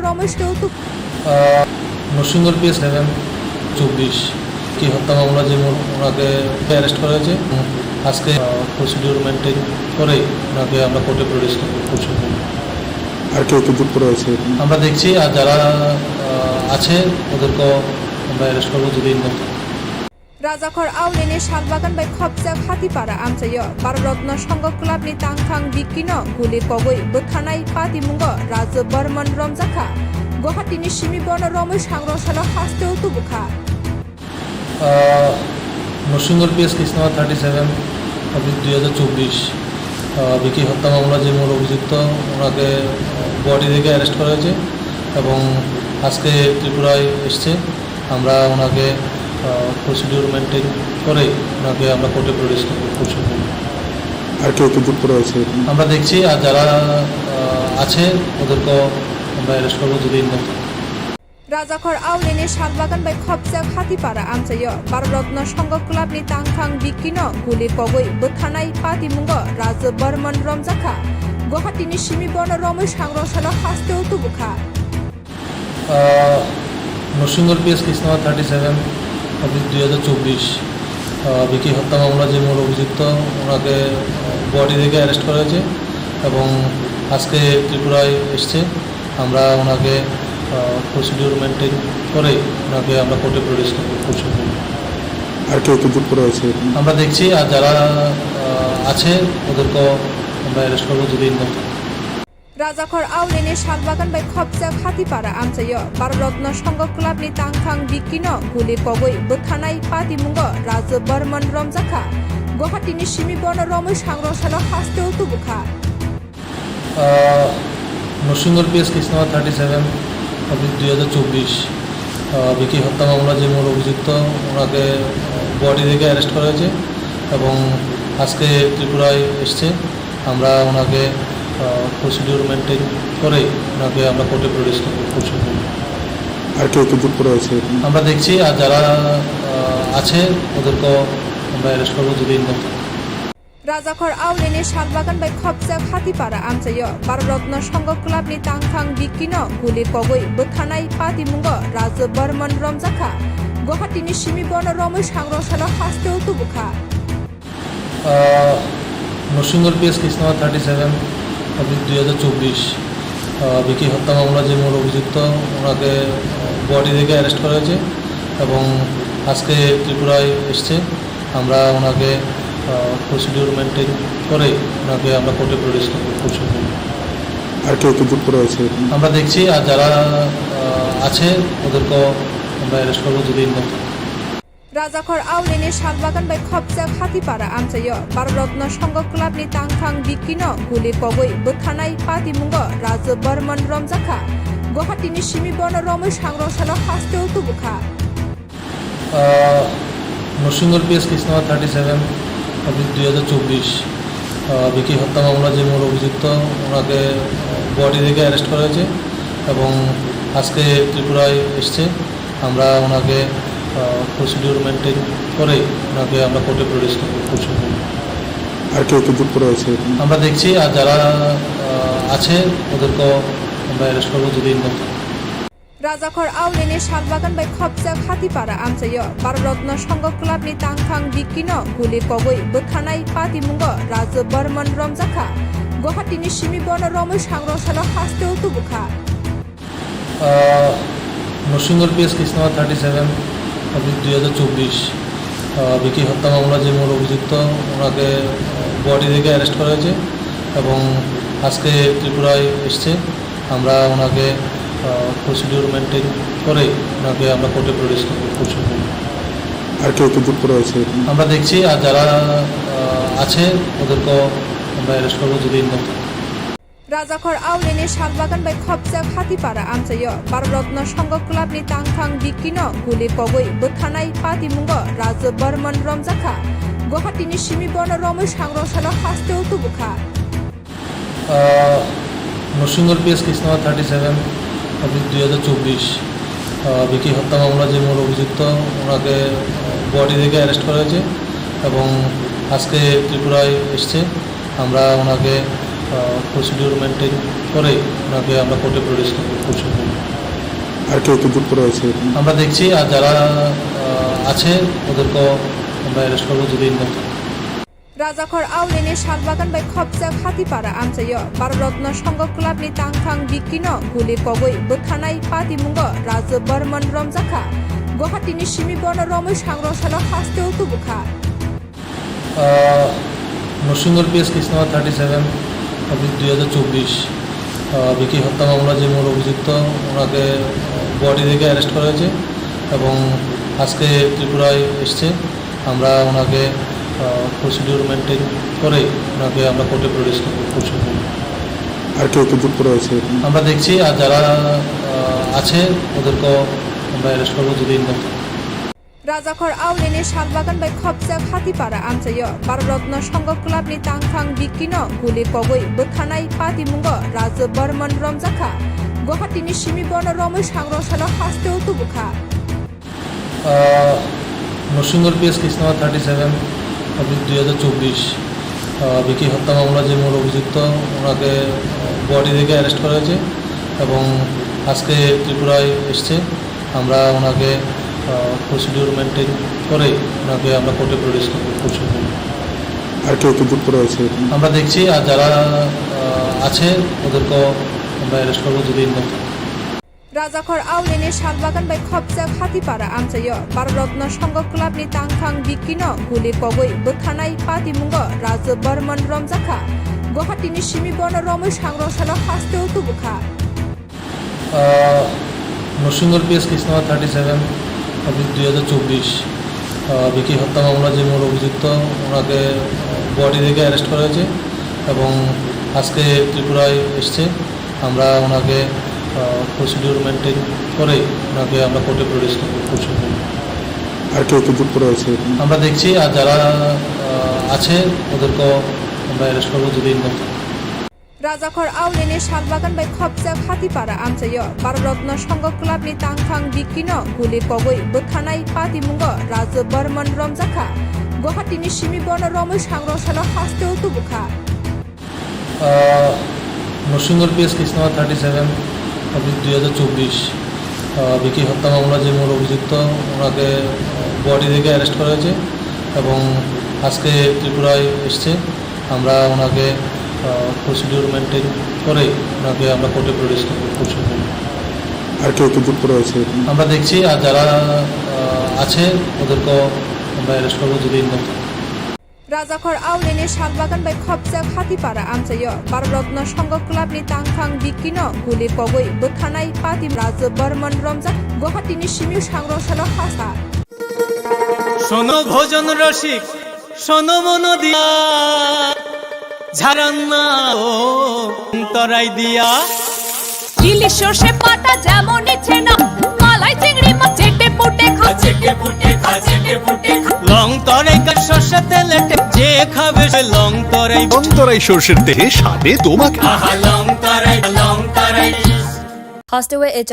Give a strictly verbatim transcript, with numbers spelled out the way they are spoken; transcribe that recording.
রমেশ কেউতু আহ, Narsingarh PS seven চব্বিশ কি হত্যা মামলা যে মোর ওনাকে অ্যারেস্ট করা হয়েছে। আজকে, আহ, প্রসিডিউর মেনটেন করে ওনাকে আমরা কোর্টে প্রডিউস করবো পরশু দিন। আর কেউ তো যুক্ত রয়েছে? আমরা দেখছি, আর যারা, আহ, আছে ওদেরকেও আমরা অ্যারেস্ট করবো যদি ইনভলভ থাকে। Rajakhor Aulini salbagan bai khopjak Hatipara amchaio Bharat Ratna Sangha Clubni tangthang bikino guli kogwi bwthanai patimungo Raju Barman romjakha. Guwahatini simi bono romwi sangrong salo hasteo tubukha. আহ, Narsingarh PS case number thirty seven of দুই হাজার চব্বিশ, আহ, বিকি হত্যা মামলা যে মূল অভিযুক্ত, ওনাকে, আহ, গুয়াহাটি থেকে অ্যারেস্ট করা হয়েছে এবং আজকে ত্রিপুরায় এসছে। আমরা ওনাকে, আহ, প্রসিডিউর মেনটেন করে ওনাকে আমরা কোর্টে প্রডিউস করবো পরশু দিন। আর কেউ তো যুক্ত রয়েছে? আমরা দেখছি, আর যারা, আহ, আছে ওদেরকেও আমরা অ্যারেস্ট করবো যদি ইনভলভ থাকে। Rajakhor Aulini salbagan bai khopjak Hatipara amchaio Bharat Ratna Sangha Clubni tangthang bikino guli kogwi bwthanai patimungo Raju Barman romjakha. Guwahatini simi bono romwi sangrong salo hasteo tubukha. আহ, Narsingarh PS case number thirty seven of দুই হাজার চব্বিশ, আহ, বিকি হত্যা মামলা যে মূল অভিযুক্ত, ওনাকে, আহ, গুয়াহাটি থেকে অ্যারেস্ট করা হয়েছে এবং আজকে ত্রিপুরায় এসছে। আমরা ওনাকে, আহ, প্রসিডিউর মেনটেন করে ওনাকে আমরা কোর্টে প্রডিউস করবো পরশু দিন। আর কেউ তো যুক্ত রয়েছে? আমরা দেখছি, আর যারা, আহ, আছে ওদেরকেও আমরা অ্যারেস্ট করবো যদি ইনভলভ থাকে। Rajakhor Aulini salbagan bai khopjak Hatipara amchaio Bharat Ratna Sangha Clubni tangthang bikino guli kogwi bwthanai patimungo Raju Barman romjakha. Guwahatini simi bono romwi sangrong salo hasteo tubukha. আহ, Narsingarh PS case number thirty seven of দুই হাজার চব্বিশ, আহ, বিকি হত্যা মামলা যে মূল অভিযুক্ত, ওনাকে, আহ, গুয়াহাটি থেকে অ্যারেস্ট করা হয়েছে এবং আজকে ত্রিপুরায় এসছে। আমরা ওনাকে, আহ, প্রসিডিউর মেনটেন করে ওনাকে আমরা কোর্টে প্রডিউস করবো পরশু দিন। আর কেউ তো যুক্ত রয়েছে? আমরা দেখছি, আর যারা, আহ, আছে ওদেরকেও আমরা অ্যারেস্ট করবো যদি ইনভলভ থাকে। Rajakhor Aulini salbagan bai khopjak Hatipara amchaio Bharat Ratna Sangha Clubni tangthang bikino guli kogwi bwthanai patimungo Raju Barman romjakha. Guwahatini simi bono romwi sangrong salo hasteo tubukha. আহ, Narsingarh PS case number thirty seven of দুই হাজার চব্বিশ, আহ, বিকি হত্যা মামলা যে মূল অভিযুক্ত, ওনাকে, আহ, গুয়াহাটি থেকে অ্যারেস্ট করা হয়েছে এবং আজকে ত্রিপুরায় এসছে। আমরা ওনাকে, আহ, প্রসিডিউর মেনটেন করে ওনাকে আমরা কোর্টে প্রডিউস করবো পরশু দিন। আর কেউ তো যুক্ত রয়েছে? আমরা দেখছি, আর যারা, আহ, আছে ওদেরকেও আমরা অ্যারেস্ট করবো যদি ইনভলভ থাকে। Rajakhor Aulini salbagan bai khopjak Hatipara amchaio Bharat Ratna Sangha Clubni tangthang bikino guli kogwi bwthanai patimungo Raju Barman romjakha. Guwahatini simi bono romwi sangrong salo hasteo tubukha. আহ, Narsingarh PS case number thirty seven of দুই হাজার চব্বিশ, আহ, বিকি হত্যা মামলা যে মূল অভিযুক্ত, ওনাকে, আহ, গুয়াহাটি থেকে অ্যারেস্ট করা হয়েছে এবং আজকে ত্রিপুরায় এসছে। আমরা ওনাকে, আহ, প্রসিডিউর মেনটেন করে ওনাকে আমরা কোর্টে প্রডিউস করবো পরশু দিন। আর কেউ তো যুক্ত রয়েছে? আমরা দেখছি, আর যারা, আহ, আছে ওদেরকেও আমরা অ্যারেস্ট করবো যদি ইনভলভ থাকে। Rajakhor Aulini salbagan bai khopjak Hatipara amchaio Bharat Ratna Sangha Clubni tangthang bikino guli kogwi bwthanai patimungo Raju Barman romjakha. Guwahatini simi bono romwi sangrong salo hasteo tubukha. আহ, Narsingarh PS case number thirty seven of দুই হাজার চব্বিশ, আহ, বিকি হত্যা মামলা যে মূল অভিযুক্ত, ওনাকে, আহ, গুয়াহাটি থেকে অ্যারেস্ট করা হয়েছে এবং আজকে ত্রিপুরায় এসছে। আমরা ওনাকে, আহ, প্রসিডিউর মেনটেন করে ওনাকে আমরা কোর্টে প্রডিউস করবো পরশু দিন। আর কেউ তো যুক্ত রয়েছে? আমরা দেখছি, আর যারা, আহ, আছে ওদেরকেও আমরা অ্যারেস্ট করবো যদি ইনভলভ থাকে। Rajakhor Aulini salbagan bai khopjak Hatipara amchaio Bharat Ratna Sangha Clubni tangthang bikino guli kogwi bwthanai patimungo Raju Barman romjakha. Guwahatini simi bono romwi sangrong salo hasteo tubukha. আহ, Narsingarh PS case number thirty seven of দুই হাজার চব্বিশ, আহ, বিকি হত্যা মামলা যে মূল অভিযুক্ত, ওনাকে, আহ, গুয়াহাটি থেকে অ্যারেস্ট করা হয়েছে এবং আজকে ত্রিপুরায় এসছে। আমরা ওনাকে, আহ, প্রসিডিউর মেনটেন করে ওনাকে আমরা কোর্টে প্রডিউস করবো পরশু দিন। আর কেউ তো যুক্ত রয়েছে এখানে? আমরা দেখছি, আর যারা, আহ, আছে, ওদেরকেও আমরা অ্যারেস্ট করবো যদি ইনকাম থাকে। রাজাখর আউলিনি Salbagan bai khopjak Hatipara amchaio Bharat Ratna Sangha Clubni tangthang Vicky no guli kogwi bwthanai patimungo Raju Barman romjakha. Guwahatini simi bono romwi sangrong salo hasteo tubukha. আহ, Narsingarh PS case number thirty seven office দুই হাজার চব্বিশ, আহ, ভিকি হত্যা মামলা যে মূল অভিযুক্ত, ওনাকে, আহ, গুয়াহাটি থেকে অ্যারেস্ট করা হয়েছে এবং আজকে ত্রিপুরায় এসছে। আমরা ওনাকে, আহ, প্রসিডিউর মেনটেন করে ওনাকে আমরা কোর্টে প্রডিউস করবো খুব শীঘ্রই। আর কেউ তো যুক্ত রয়েছে এখানে? আমরা দেখছি, আর যারা, আহ, আছে ওদেরকেও আমরা অ্যারেস্ট করবো যদি ইনকাম থাকে। Rajakhor aulini salbagan bai khopjak Hatipara amchaio Bharat Ratna Sangha Clubni tangthang Vicky no guli kogwi bwthanai patimungo Raju Barman romjakha. Guwahatini simi bono romwi sangrong salo hasteo tubukha. আহ, Narsingarh PS case number thirty seven office দুই হাজার চব্বিশ, আহ, ভিকি হত্যা মামলা যে মূল অভিযুক্ত, ওনাকে, আহ, গুয়াহাটি থেকে অ্যারেস্ট করা হয়েছে এবং আজকে ত্রিপুরায় এসছে। আমরা ওনাকে, আহ, প্রসিডিউর মেনটেন করে ওনাকে আমরা কোর্টে প্রডিউস করবো খুব শীঘ্রই। আর কেউ তো যুক্ত রয়েছে এখানে? আমরা দেখছি, আর যারা, আহ, আছে ওদেরকেও আমরা অ্যারেস্ট করবো যদি ইনকাম থাকে। Rajakhor aulini salbagan bai khopjak Hatipara amchaio Bharat Ratna Sangha Clubni tangthang Vicky no guli kogwi bwthanai patimungo Raju Barman romjakha. Guwahatini simi bono romwi sangrong salo hasteo tubukha. আহ, Narsingarh PS case number thirty seven office দুই হাজার চব্বিশ, আহ, ভিকি হত্যা মামলা যে মূল অভিযুক্ত, ওনাকে, আহ, গুয়াহাটি থেকে অ্যারেস্ট করা হয়েছে এবং আজকে ত্রিপুরায় এসছে। আমরা ওনাকে, আহ, প্রসিডিউর মেনটেন করে ওনাকে আমরা কোর্টে প্রডিউস করবো খুব শীঘ্রই। আর কেউ তো যুক্ত রয়েছে এখানে? আমরা দেখছি, আর যারা, আহ, আছে ওদেরকেও আমরা অ্যারেস্ট করবো যদি ইনকাম থাকে। Rajakhor aulini salbagan bai khopjak Hatipara amchaio Bharat Ratna Sangha Clubni tangthang Vicky no guli kogwi bwthanai patimungo Raju Barman romjakha. Guwahatini simi bono romwi sangrong salo hasteo tubukha. আহ, Narsingarh PS case number thirty seven office দুই হাজার চব্বিশ, আহ, ভিকি হত্যা মামলা যে মূল অভিযুক্ত, ওনাকে, আহ, গুয়াহাটি থেকে অ্যারেস্ট করা হয়েছে এবং আজকে ত্রিপুরায় এসছে। আমরা ওনাকে, আহ, প্রসিডিউর মেনটেন করে ওনাকে আমরা কোর্টে প্রডিউস করবো খুব শীঘ্রই। আর কেউ তো যুক্ত রয়েছে এখানে? আমরা দেখছি, আর যারা, আহ, আছে ওদেরকেও আমরা অ্যারেস্ট করবো যদি ইনকাম থাকে। Rajakhor aulini salbagan bai khopjak Hatipara amchaio Bharat Ratna Sangha Clubni tangthang Vicky no guli kogwi bwthanai pati Raju Barman romjak. Guwahatini simi sangrong salo hasta. শোনো ভজন রসিক, শোনো মন দিয়া, ঝারান্না ও অন্তরাই দিয়া। ইলিশ সর্ষে পাটা যেমন ইচ্ছে না, মালাই চিংড়ি মাছ চেটে পুটে খা, চেটে পুটে খা, চেটে পুটে খা। লং তরাই কা সর্ষে তেলে টে-, যে খাবে সে লং তরাই। লং তরাই সর্ষের তেলে স্বাদে তোমাকে। আহা, লং তরাই, লং তরাই। Hostel